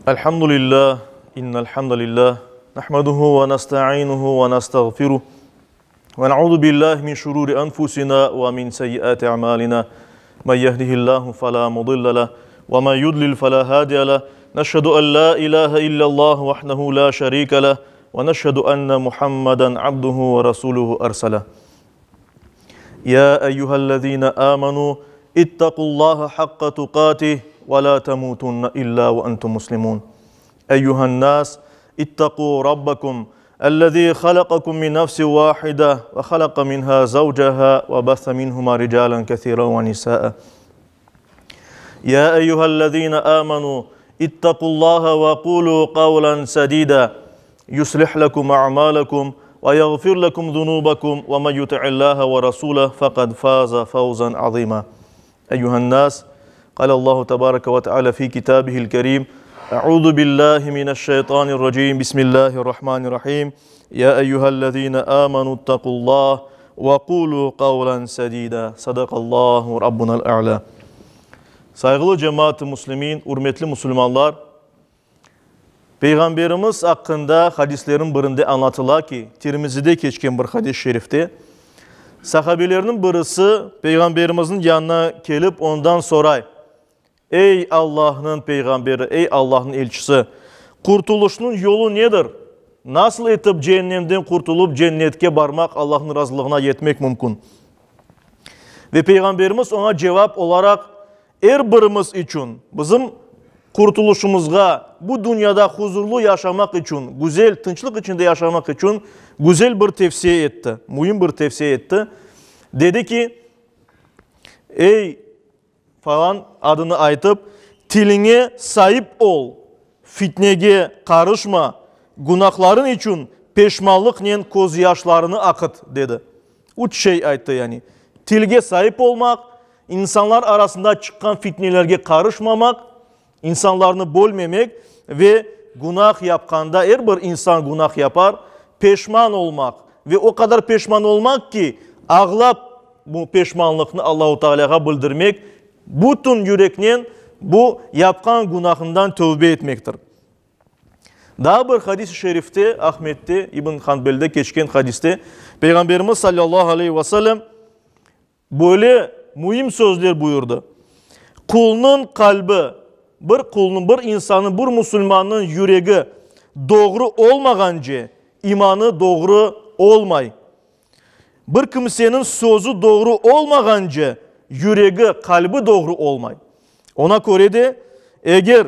الحمد لله إن الحمد لله نحمده ونستعينه ونستغفره ونعوذ بالله من شرور أنفسنا ومن سيئات أعمالنا من يهده الله فلا مضل له ومن يضلل فلا هادي له نشهد أن لا إله إلا الله وحده لا شريك له ونشهد أن محمدا عبده ورسوله أرسله يا أيها الذين آمنوا اتقوا الله حق تقاته ولا تموتن إلا وأنتم مسلمون أيها الناس اتقوا ربكم الذي خلقكم من نفس واحدة وخلق منها زوجها وبث منهما رجالا كثيرا ونساء يا أيها الذين آمنوا اتقوا الله وقولوا قولا سديدا يصلح لكم أعمالكم ويغفر لكم ذنوبكم ومن يطع الله ورسوله فقد فاز فوزا عظيما أيها الناس قال الله تبارك وتعالى في كتابه الكريم أعوذ بالله من الشيطان الرجيم بسم الله الرحمن الرحيم يا أيها الذين آمنوا اتقوا الله وقولوا قولا سديدا صدق الله ربنا الأعلى Sayğılı cemaat-ı muslimin, ürmetli musulmanlar, Peyğamberimiz aqqında hadislerin birinde añlatıla ki, Tirmizide keçken bir hadis-i şerifte, sahabelerniñ birisi Peyğamberimizniñ yanına kelip ondan soray, Ey Allahnıñ Peyğamberi, ey Allahnıñ elçisi, qurtulışnıñ yolu nedir? Nasıl etip ceennemden qurtulıp cennetke barmaq, Allahnıñ razılığına yetmek mümkün? Ve Peyğamberimiz oña cevap olaraq, Er birimiz içün, bizim qurtulışımızğa, bu dünyada huzurlı yaşamaq içün, güzel, tınçlıq içinde yaşamaq içün güzel bir tevsiye etti, müim bir tevsiye etti. Dedi ki, Ey, falan adını aytıp, tiliñe saip ol, fitnege qarışma, günahlarıñ içün peşmanlıqnen közyaşlarını aqıt, dedi. Üç şey ayttı, yani, tilge saip olmaq, insanlar arasında çıqqan fitnelerge qarışmamaq, insanlarnı bölmemek ve günah yapqanda, er bir insan günah yapar, peşman olmaq ve o qadar peşman olmaq ki, ağlap bu peşmanlıqnı Allahu Tealâğa bildirmek, bütün yüreknen bu yapqan günahından tövbe etmektir. Daa bir hadis-i şerifte, Ahmette, İbn Hanbelde keçken hadiste, Peyğamberimiz sallallahu aleyhi ve sellem böyle müim sözler buyurdı, Qulnıñ qalbi, bir qulnıñ, bir insannıñ, bir musulmannıñ yüregi doğru olmağance, imanı doğru olmay. Bir kimseniñ sözü doğru olmağance, yüregi, qalbi doğru olmay. Ona köre de, eger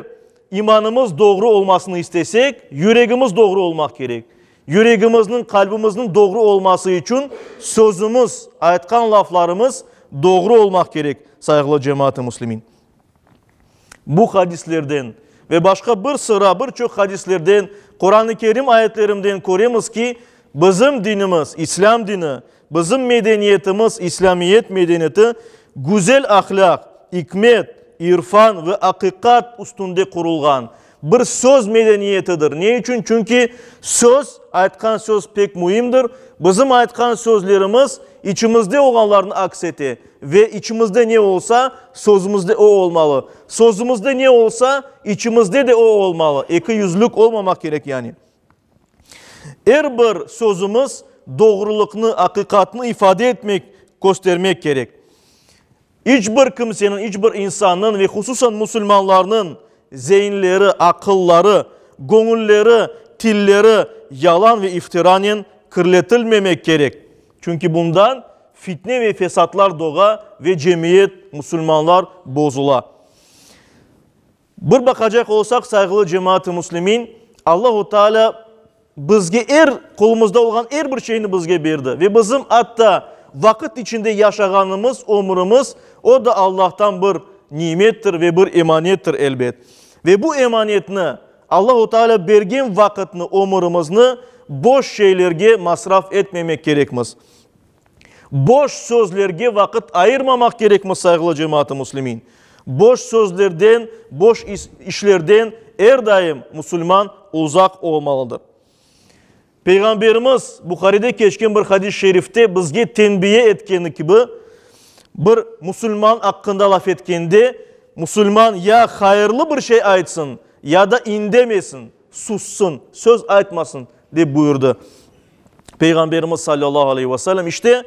imanımız doğru olmasını istesek, yüregimiz doğru olmaq kerek. Yüregimizniñ, qalbimizniñ doğru olması içün sözümiz, aytqan laflarımız doğru olmaq kerek, sayğılı cemaat-ı müslimin. Bu hadislerden ve başqa bir sıra, bir çoq hadislerden, Quran-ı Kerim ayetlerimden köremiz ki, bizim dinimiz, İslâm dini, bizim medeniyetimiz, İslâmiyet medeniyeti güzel ahlâq, ikmet, irfan ve aqiqat üstünde qurulğan bir söz medeniyetidir. Ne içün? Çünki söz, aytqan söz pek müimdir. Bizim aytqan sözlerimiz içimizde olğanlarnı aks ete ve içimizde ne olsa, sözümizde o olmalı. Sözümizde ne olsa, içimizde de o olmalı. Ekiyüzlük olmamaq kerek yani. Er bir sözümiz doğrulıqnı, aqiqatnı ifade etmek, köstermek kerek. İç bir kimseniñ, iç bir insannıñ ve hususan musulmanlarnıñ zeinleri, aqılları, göñülleri, tilleri yalan ve iftiranen kirletilmemek kerek. Çünki bundan fitne ve fesatlar doğa ve cemiyet, musulmanlar bozula. Bir baqacaq olsaq, sayğılı cemaat-ı müslimin, Allahu Teala bizge er, qolumızda olğan er bir şeyni bizge berdi ve bizim atta vaqıt içinde yaşağanımız ömrümiz, o da Allahtan bir nimettir ve bir emanettir, elbet. Ve bu emanetni, Allahu Teala bergen vaqıtnı, ömrümizni boş şeylerge masraf etmemek kerekmiz. Boş sözlerge vaqıt ayırmamaq kerekmiz, sayğılı cemaat-ı müslimin. Boş sözlerden, boş işlerden er daim musulman uzaq olmalıdır. Peyğamberimiz Buharide keçken bir hadis-i şerifte bizge tenbiye etkeni kibi, bir musulman aqqında laf etkende, musulman ya hayırlı bir şey aytsın, ya da indemesin, sussın, söz aytmasın, dep buyurdı Peyğamberimiz salâllahu aleyhi ve sellem. İşte,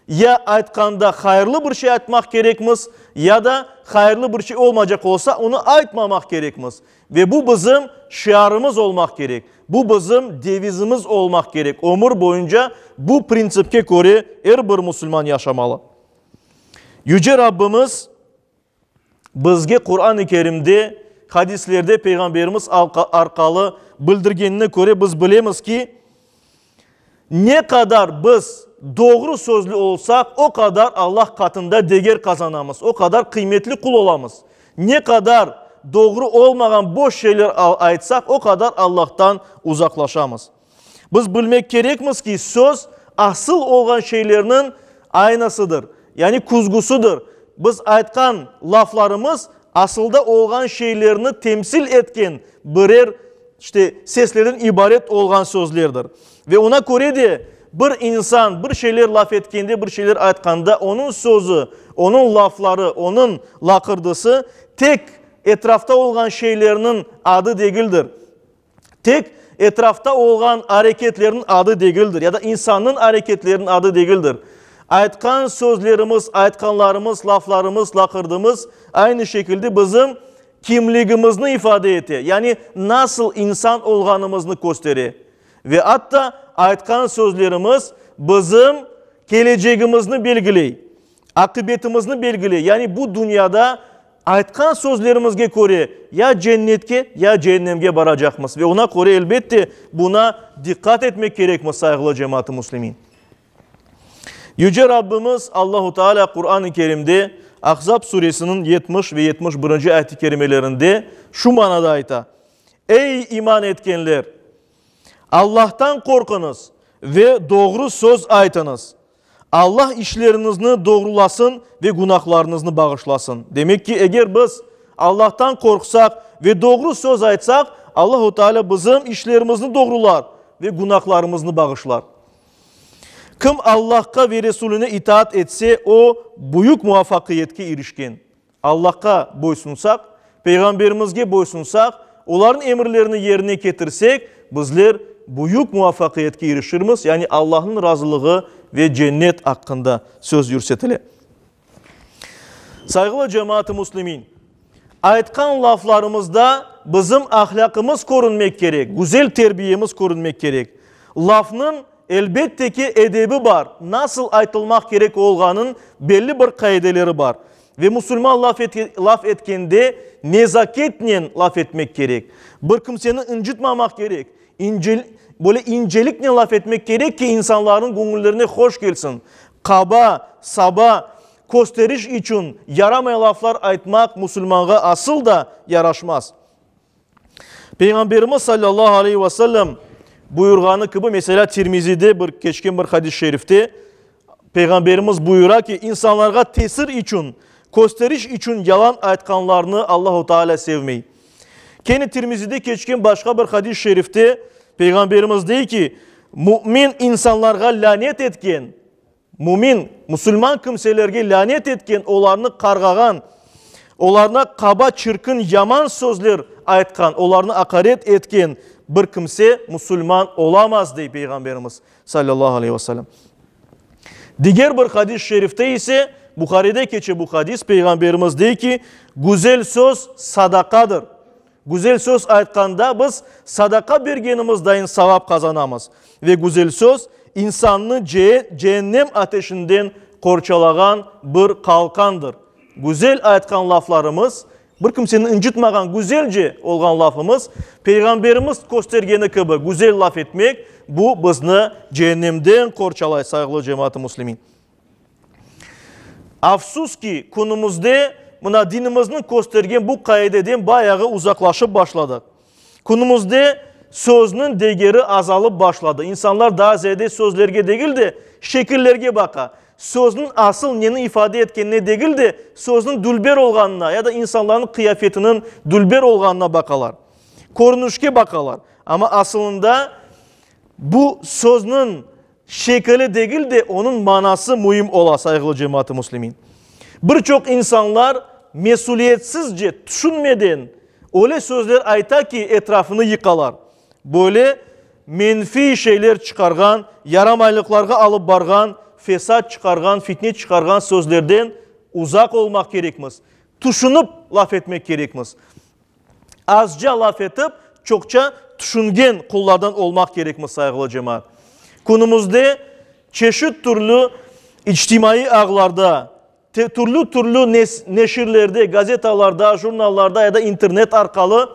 ya aytqanda hayırlı bir şey aytmaq kerekmiz, ya da hayırlı bir şey olmaycaq olsa, onı aytmamaq kerekmiz. Ve bu bizim şiarımız olmaq kerek, bu bizim devizimiz olmaq kerek, ömür boyunca bu printsipke köre er bir musulman yaşamalı. Yüce Rabbimiz bizge Quran-ı Kerimde, hadislerde Peyğamberimiz arqalı bildirgenine köre biz bilemiz ki, ne qadar biz doğru sözlü olsaq, o qadar Allah qatında deger qazanamız, o qadar qıymetli qul olamız. Ne qadar doğru olmağan boş şeyler aytsaq, o qadar Allahtan uzaqlaşamız. Biz bilmek kerekmiz ki, söz asıl olğan şeylerniñ aynasıdır, yani küzgüsidir. Biz aytqan laflarımız asılda olğan şeylerni temsil etken birer, işte, seslerden ibaret olğan sözlerdir. Ve oña köre de bir insan bir şeyler laf etkende, bir şeyler aytqanda, onıñ sözü, onıñ lafları, onıñ laqırdısı tek etrafta olğan şeylerniñ adı degildir. Tek etrafta olğan areketlerniñ adı degildir, ya da insannıñ areketleriniñ adı degildir. Aytqan sözlerimiz, aytqanlarımız, laflarımız, laqırdımız aynı şekilde bizim kimligimizni ifade ete, yani nasıl insan olğanımıznı köstere. Ve atta aytqan sözlerimiz bizim kelecegimizni belgiley, aqibetimizni belgiley, yani bu dünyada Aytqan sözlerimizge köre, ya cennetke, ya ceennemge baracaqmız. Ve oña köre, elbette, buna diqqat etmek kerekmiz, sayğılı cemaat-ı müslimin. Yüce Rabbimiz Allahu Teala Quran-ı Kerimde Ahzab suresiniñ 70 ve 71-nci ayet-i kerimelerinde şu manada ayta, Ey iman etkenler! Allahtan qorquñız ve doğru söz aytıñız. Allah işleriñizni doğrulasın ve günahlarıñıznı bağışlasın. Demek ki, eger biz Allahtan qorqsaq ve doğru söz aytsaq, Allahu Teala bizim işlerimizni doğrular ve günahlarımıznı bağışlar. Kim Allahqa ve Resulüne itaat etse, o, büyük muvafaqiyetke irişken. Allahqa boysunsaq, Peyğamberimizge boysunsaq, olarnıñ emirlerini yerine ketirsek, bizler büyük muvafaqiyetke irişirmiz, yani Allahnıñ razılığı ve cennet aqqında söz yürsetile. Sayğılı cemaat-ı müslimin! Aytqan laflarımızda bizim ahlâqımız körünmek kerek, güzel terbiyemiz körünmek kerek. Lafnıñ Elbette ki, edebi bar, nasıl aytılmaq kerek olğanıñ belli bir qaideleri bar. Ve musulman laf laf etkende nezaketnen laf etmek kerek. Bir kimseni ıncıtmamaq kerek. İncel böyle inceliknen laf etmek kerek ki, insanlarnıñ göñüllerine hoş kelsin. Qaba, saba, kösteriş içün yaramay laflar aytmaq musulmanğa asıl da yaraşmaz. Peyğamberimiz sallallahu aleyhi ve sellem buyurğanı kibi, meselâ, Tirmizide bir keçken bir hadis-i şerifte Peyğamberimiz buyura ki, insanlarğa tesir içün, kösteriş içün yalan aytqanlarnı Allahu Teala sevmey. Kene Tirmizide keçken başqa bir hadis-i şerifte Peyğamberimiz dey ki, mümin insanlarğa lânet etken, Mümin, musulman kimselerge lânet etken, olarnı qarğağan, olarına qaba, çirkin, yaman sözler aytqan, olarnı aqaret etken bir kimse musulman olamaz, dey Peyğamberimiz, salâllahu aleyhi ve sellem. Diger bir hadis-i şerifte ise, Buharide keçe bu hadis, Peyğamberimiz dey ki, Güzel söz sadaqadır. Güzel söz aytqanda biz sadaqa bergenimiz dayın savap qazanamız. Ve güzel söz insannı ceennem ateşinden qorçalağan bir qalqandır. Güzel aytqan laflarımız, bir kimseni ıncıtmağan güzelce olğan lafımız, Peyğamberimiz köstergeni kibi güzel laf etmek, bu bizni ceennemden qorçalay, sayğılı cemaat-ı müslimin. Afsus ki, künümizde mına dinimizniñ köstergen bu qaideden bayağı uzaqlaşıp başladıq. Künümizde sözniñ degeri azalıp başladı. İnsanlar daa ziyade sözlerge degil de, şekillerge baqa. Sözniñ asıl neni ifade etkenine degil de, sözniñ dülber olğanına ya da insanlarnıñ qıyafetiniñ dülber olğanına baqalar. Körünişke baqalar. Amma asılında bu sözniñ Şekili degil de, onıñ manası müim ola, sayğılı cemaat-ı müslimin. Bir çoq insanlar mesüliyetsizce, tüşünmeden, Öyle sözler ayta ki, etrafını yıqalar. Böyle menfiy şeyler çıqarğan, yaramaylıqlarğa alıp barğan, fesat çıqarğan, fitne çıqarğan sözlerden uzaq olmaq kerekmiz. Tüşünip laf etmek kerekmiz. Azca laf etip, çoqça tüşüngen qullardan olmaq kerekmiz, sayğılı cemaat. Künümizde çeşit türlü içtimaiy ağlarda, türlü-türlü neşirlerde, gazetalarda, jurnallarda ya da internet arqalı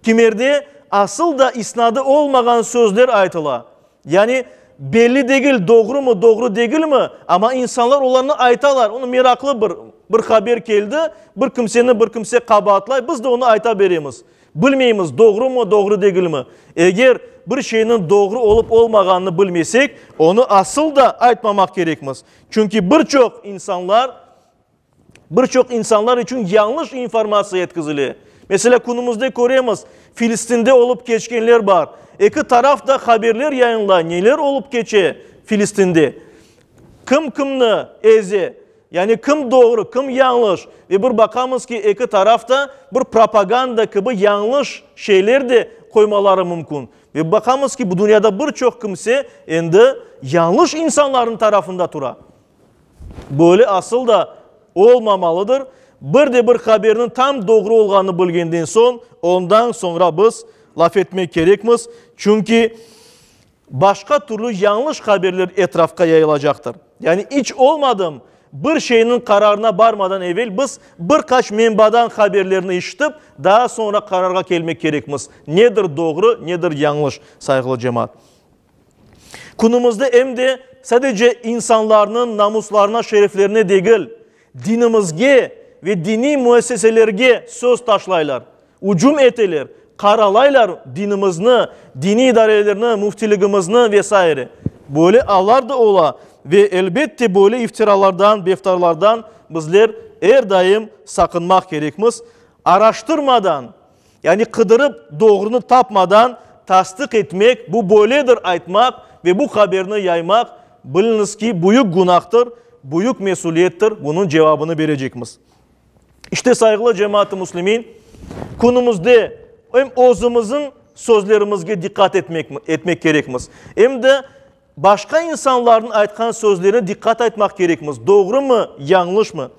kimerde asıl da isnadı olmağan sözler aytıla. Yani belli degil, doğrumı, doğru degilmi, amma insanlar olarnı aytalar. Onı meraqlı bir bir haber keldi, bir kimseni bir kimse qabaatlay, biz de onı ayta beremiz. Bilmeymiz, doğrumı, doğru degilmi. Eger bir şeyniñ doğru olıp olmağanını bilmesek, onı asıl da aytmamaq kerekmiz. Çünki bir çoq insanlar, bir çoq insanlar içün yañlış informatsiya yetkizile. Meselâ, künümizde köremiz, Filistinde olıp keçkenler bar. Eki taraf da haberler yayınlay, neler olıp keçe Filistinde, kim kimni eze, yani kim doğru, kim yañlış. Ve bir baqamız ki, eki taraf da bir propaganda kibi yañlış şeyler de qoymaları mümkün. Ve baqamız ki, bu dünyada bir çoq kimse endi yañlış insanlarnıñ tarafında tura. Böyle asıl da olmamalıdır. Bir de bir haberniñ tam doğru olğanını bilgenden soñ, ondan soñra biz laf etmek kerekmiz, çünki başqa türlü yañlış haberler etrafqa yayılacaqtır. Yani iç olmadım bir şeyniñ qararına barmadan evel biz bir qaç menbadan haberlerni işitip, daa soñra qararğa kelmek kerekmiz, nedir doğru, nedir yañlış, sayğılı cemaat. Künümizde em de sadece insanlarnıñ namuslarına, şereflerine degil, dinimizge ve diniy müesseselerge söz taşlaylar, ücüm eteler, qaralaylar dinimizni, diniy idarelerni, müftiligimizni ve saire. Böyle allar da ola ve elbette böyle iftiralardan, beftarlardan bizler er daim saqınmaq kerekmiz. Araştırmadan, Yani qıdırıp doğrunı tapmadan tasdiq etmek, bu böyledir aytmaq ve bu haberni yaymaq, biliñiz ki, büyük günahtır, büyük mesüliyettir, bunıñ cevabını berecekmiz. İşte, sayğılı cemaat-ı müslimin, künümizde em özümizniñ sözlerimizge diqqat etmek etmek kerekmiz, em de Başqa insanlarnıñ aytqan sözlerine diqqat aytmaq kerekmiz, doğrumı, yañlışmı?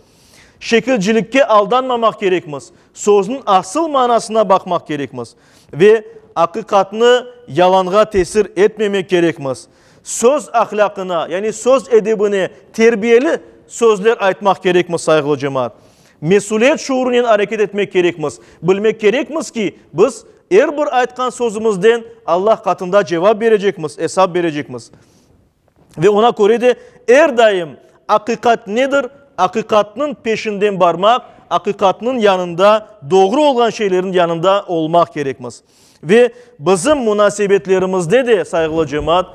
Şekilcilikke aldanmamaq kerekmiz, sözniñ asıl manasına baqmaq kerekmiz ve aqiqatnı yalanğa tesir etmemek kerekmiz. Söz ahlâqına, yani söz edebine terbiyeli sözler aytmaq kerekmiz, sayğılı cemaat. Mesüliyet şuurınen areket etmek kerekmiz. Bilmek kerekmiz ki, biz er bir aytqan sözümizden Allah qatında cevap berecekmiz, esap berecekmiz. Ve oña köre de er daim aqiqat nedir, aqiqatnıñ peşinden barmaq, aqiqatnıñ yanında, doğru olğan şeylerniñ yanında olmaq kerekmiz. Ve bizim munasebetlerimizde de, sayğılı cemaat,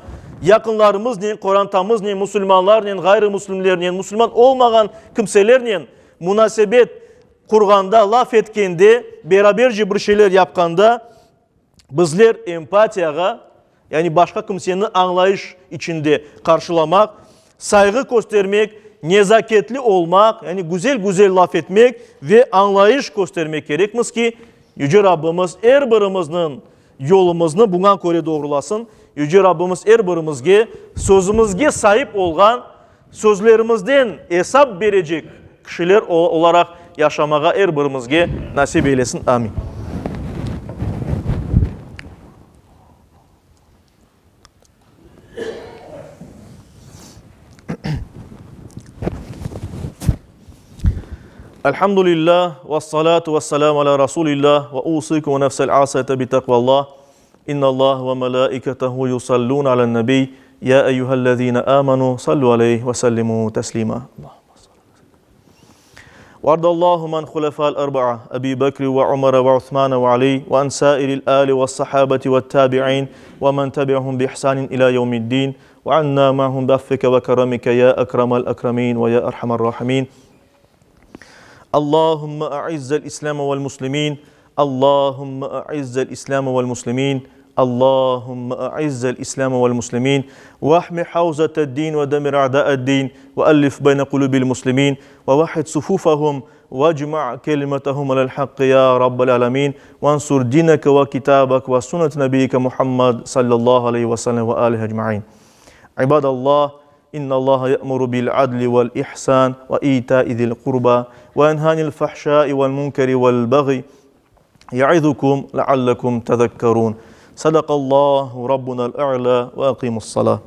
yaqınlarımıznen, qorantamıznen, musulmanlarnen, ğayrı-müslimlernen, musulman olmağan kimselernen munasebet qurğanda, laf etkende, beraberce bir şeyler yapqanda, bizler empatiyağa, yani başqa kimseni añlayış içinde qarşılamaq, sayğı köstermek, nezaketli olmaq, yani güzel-güzel laf etmek ve añlayış köstermek kerekmiz ki, Yüce Rabbimiz er birimizniñ yolumıznı buña köre doğrulasın. Yüce Rabbimiz er birimizge sözümizge saip olğan, sözlerimizden esap berecek kişiler olaraq yaşamağa er birimizge nasip eylesin. Amin. Elhamdülillah ve salatu ve selamu ala Rasulillah ve usikum ve nefsel asiyete bi takvallah. İnnallah ve melaiketehu yusallun alen nebi. Ya eyyühellezine amenu sallu aleyhi ve sellimu teslima. Allahümme وارض اللهم عن خلفاء الأربعة أبي بكر وعمر وعثمان وعلي وعن سائر الآل والصحابة والتابعين ومن تبعهم بإحسان إلى يوم الدين وعنا معهم بعفك وكرمك يا أكرم الأكرمين ويا أرحم الراحمين اللهم أعز الإسلام والمسلمين اللهم أعز الإسلام والمسلمين. Allahümme a'izzel İslâme vel muslimin, ve ahmi havzeted-din ve demir a'da'ed-din, ve ellif beyne kulubil muslimin, ve vahhid sufufahum, vecma' kelimetehum alel haqqi ya Rabbel alemin, vansur dineke ve kitabek ve sünnet nebiyyike Muhammed sallallahu aleyhi ve sellem ve alihi ecmain. İbadallah, İnnallaha ye'muru bil adli vel ihsan ve ita'i zil qurba ve yenha anil fahşai vel munkeri vel baghi ya'izukum leallekum tezekkerun. Sadaqallahu Rabbunal a'la ve aqimus salah.